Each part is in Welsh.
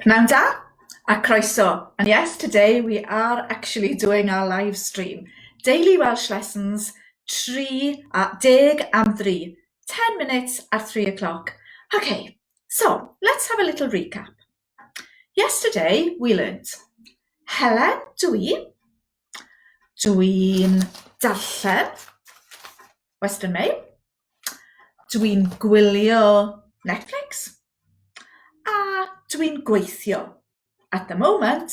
Pnawn da a croeso. And yes, today we are actually doing our live stream. Daily Welsh Lessons, tri a deg am dri. 10 minutes at 3 o'clock. Okay, so let's have a little recap. Yesterday we learnt Helen dwi, dwi'n darllen Western Mail, dwi'n gwylio Netflix, A dwi'n gweithio. At the moment,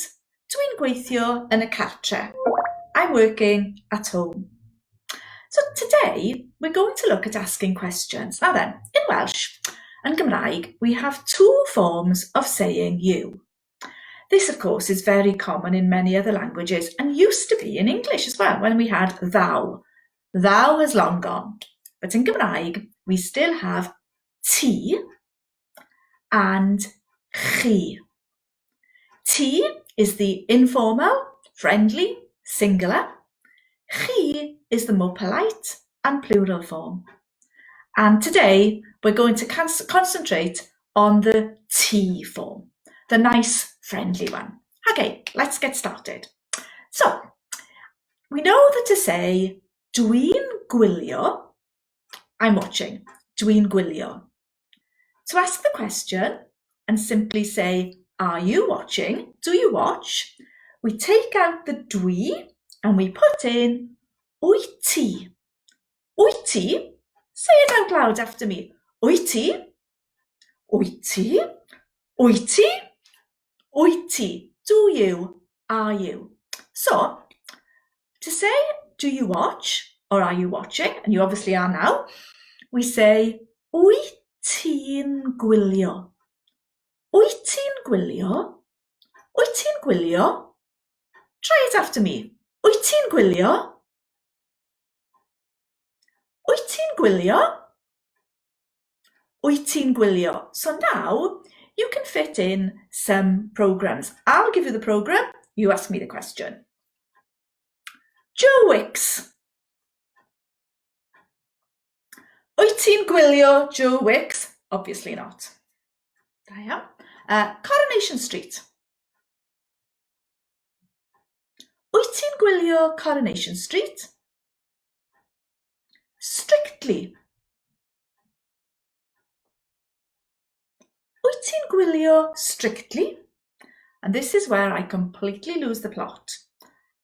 dwi'n gweithio yn y cartre. I'm working at home. So today, we're going to look at asking questions. Now then, in Welsh, yn Gymraeg, we have two forms of saying you. This, of course, is very common in many other languages and used to be in English as well when we had thou. Thou has long gone. But in Gymraeg, we still have ti and chi. Ti is the informal, friendly, singular. Chi is the more polite and plural form. And today we're going to concentrate on the ti form, the nice, friendly one. Okay, let's get started. So, we know that to say dwi'n gwylio, I'm watching, dwi'n gwylio. To ask the question and simply say, are you watching? Do you watch? We take out the dwi and we put in wyt ti. Wyt ti? Say it out loud after me. Wyt ti? Wyt ti? Wyt ti? Wyt ti? Do you? Are you? So, to say, do you watch? Or are you watching? And you obviously are now. We say, wyt ti'n gwylio? Wyt ti'n gwylio? Wyt ti'n gwylio? Try it after me. Wyt ti'n gwylio? Wyt ti'n gwylio? Wyt ti'n gwylio? So now you can fit in some programs. I'll give you the program, you ask me the question. Joe Wicks. Wyt ti'n gwylio Joe Wicks? Obviously not. Da iawn. Coronation Street. Wyt ti'n gwylio Coronation Street? Strictly. Wyt ti'n gwylio Strictly? And this is where I completely lose the plot.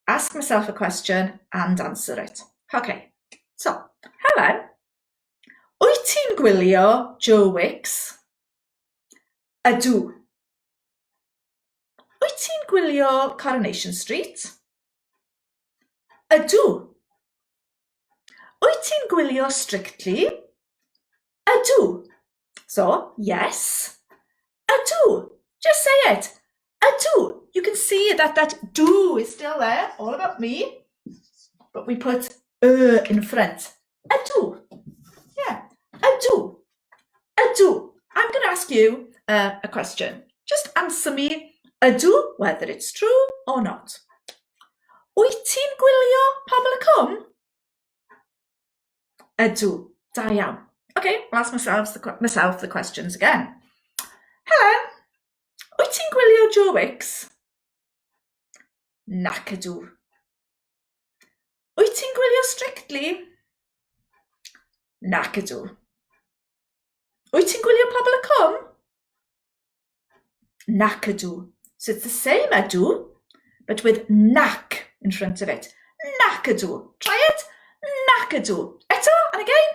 Ask myself a question and answer it. Okay, so, Helen, wyt ti'n gwylio Joe Wicks? Ydw. Wyt ti'n gwylio Coronation Street? Ydw. Wyt ti'n gwylio Strictly? Ydw. So, yes. Ydw. Just say it. Ydw. You can see that that do is still there, all about me. But we put y in front. Ydw. Yeah. Ydw. Ydw. I'm going to ask you a question. Just answer me ydw, whether it's true or not. Wyt ti'n gwylio Pobol y Cwm? Ydw. Da iawn. Okay, I'll ask myself the, myself the questions again. Helen, wyt ti'n gwylio Joe Wicks? Nac ydw. Wyt ti'n gwylio Strictly? Nac ydw. Wyt ti'n gwylio Pobol y Cwm? Nac ydw. So it's the same ydw, but with nac in front of it. Nac ydw. Try it. Nac ydw. Eto, and again,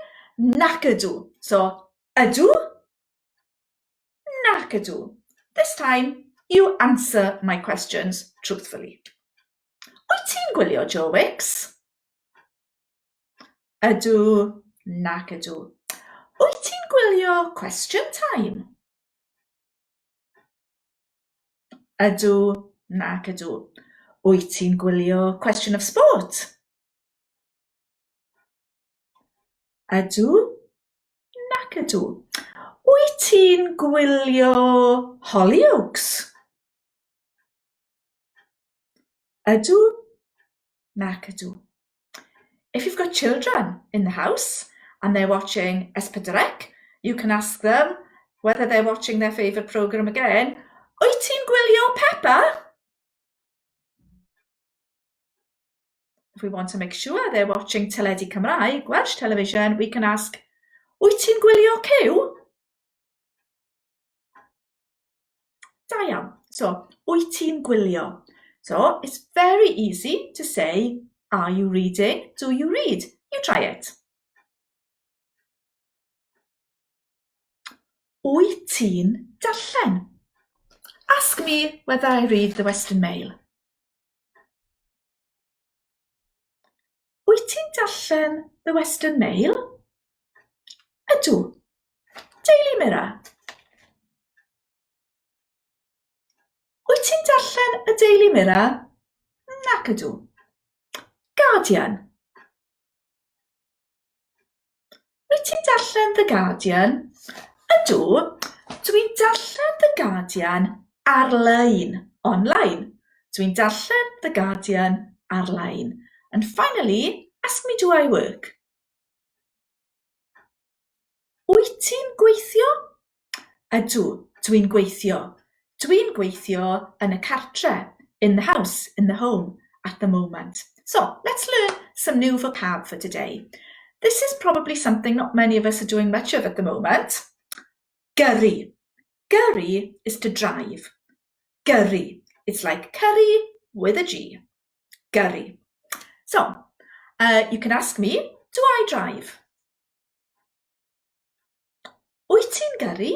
nac ydw. So, ydw, nac ydw. This time, you answer my questions truthfully. Wyt ti'n gwylio Joe Wicks? Ydw, nac ydw. Wyt ti'n gwylio Question Time? Ydw, nac ydw. Wyt ti'n gwylio Question of Sport? Ydw, nac ydw. Wyt ti'n gwylio Hollyoaks? Ydw, nac ydw. If you've got children in the house and they're watching S4C, you can ask them whether they're watching their favourite programme again. Wyt ti'n gwylio Peppa? If we want to make sure they're watching Teledu Cymraeg, Welsh television, we can ask, Wyt ti'n gwylio Cyw? Da iawn. So, wyt ti'n gwylio? So, it's very easy to say, are you reading? Do you read? You try it. Wyt ti'n darllen? Ask me whether I read the Western Mail. Wyt ti'n darllen The Western Mail? Ydw. Daily Mirror. Wyt ti'n darllen y Daily Mirror? Nac ydw. Guardian. Wyt ti'n darllen The Guardian? Ydw, dwi'n darllen The Guardian ar-lein, online. Dwi'n darllen The Guardian ar-lein. And finally, ask me do I work? Wyt ti'n gweithio? Ydw, dwi'n gweithio. Dwi'n gweithio yn y cartre, in the house, in the home, at the moment. So, let's learn some new vocab for today. This is probably something not many of us are doing much of at the moment. Gyrru. Gyrru is to drive. Gyrru. It's like curry with a G. Gyrru. So, uh, you can ask me, do I drive? Wyt ti'n gyrru?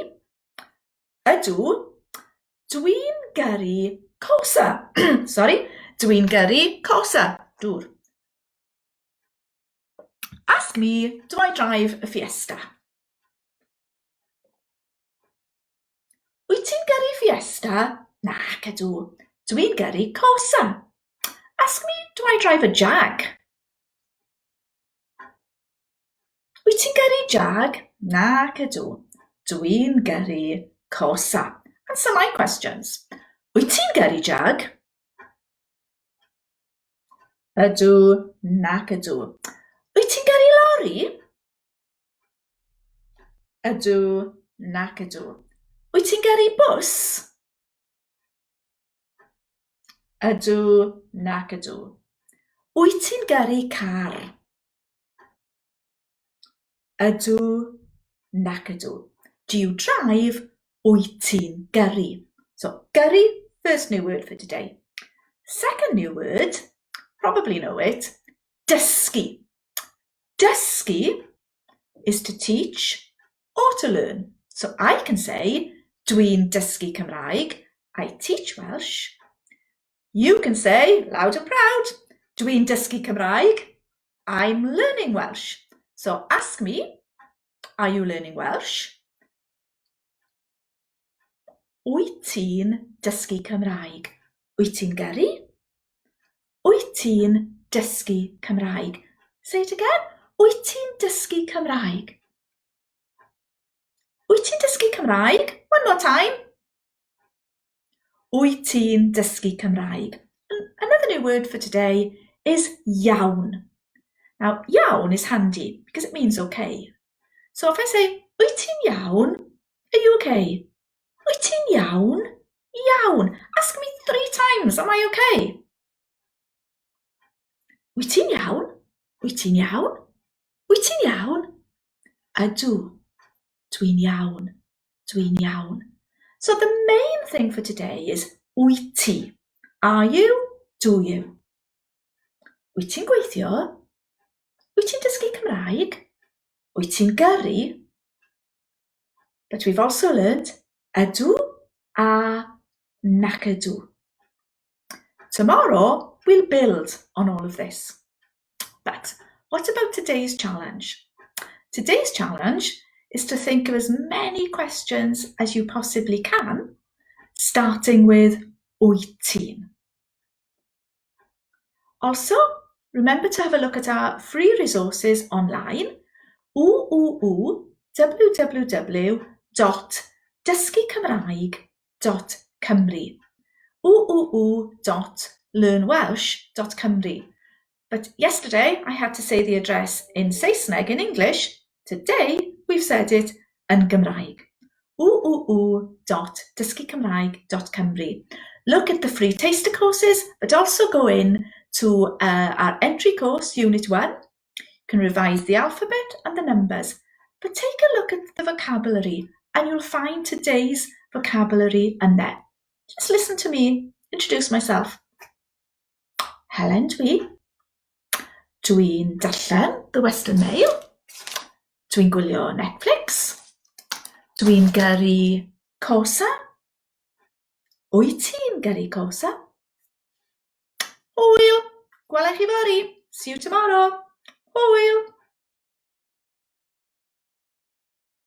Ydw. Dwi'n gyrru Corsa. Sori. Dwi'n gyrru Corsa. Dŵr. Ask me, do I drive a Fiesta? Wyt ti'n gyrru Fiesta? Nac ydw. Dwi'n gyrru Corsa. Ask me, do I drive a Jag? Wyt ti'n gyrru Jag? Nac ydw. Dwi'n gyrru Corsa. Answer my questions. Wyt ti'n gyrru Jag? Ydw, nac ydw. Wyt ti'n gyrru lori? Ydw, nac ydw. Wyt ti'n gyrru bws? Ydw, nac ydw. Wyt ti'n gyrru car? Ydw, nac ydw. Do you drive? Wyt ti'n gyrru? So, gyrru, first new word for today. Second new word, probably know it, dysgu. Dysgu is to teach or to learn. So I can say, dwi'n dysgu Cymraeg, I teach Welsh. You can say, loud and proud, dwi'n dysgu Cymraeg, I'm learning Welsh. So ask me, are you learning Welsh? Wyt ti'n dysgu Cymraeg? Wyt ti'n gyrru? Wyt ti'n dysgu Cymraeg? Say it again. Wyt ti'n dysgu Cymraeg? Wyt ti'n dysgu Cymraeg? One more time. Wyt ti'n dysgu Cymraeg? Another new word for today is iawn. Now, iawn is handy because it means okay. So if I say, wyt ti'n iawn? Are you okay? Wyt ti'n iawn? Iawn. Ask me three times, am I okay? Wyt ti'n iawn? Wyt ti'n iawn? Wyt ti'n iawn? Ydw. Dwi'n iawn. Dwi'n iawn. So the main thing for today is wyt ti. Are you? Do you? Wyt ti'n gweithio? Wyt ti'n dysgu Cymraeg? Wyt ti'n gyrru? But we've also learnt ydw a nac ydw. Tomorrow we'll build on all of this. But what about today's challenge? Today's challenge is to think of as many questions as you possibly can, starting with wyt ti'n. Also, remember to have a look at our free resources online, www.dysgucymraeg.cymru www.learnwelsh.cymru But yesterday I had to say the address in Saesneg in English. Today we've said it yn Gymraeg. www.dysgucymraeg.cymru. Look at the free taster courses, but also go in to our entry course, Unit 1. You can revise the alphabet and the numbers, but take a look at the vocabulary and you'll find today's vocabulary in there. Just listen to me introduce myself. Helen dwi. Dwi'n darllen The Western Mail. Dwi'n gwylio Netflix. Dwi'n gyrru Corsa. Wyt ti'n gyrru Corsa? Hwyl! Gwela i chi fory. See you tomorrow. Hwyl!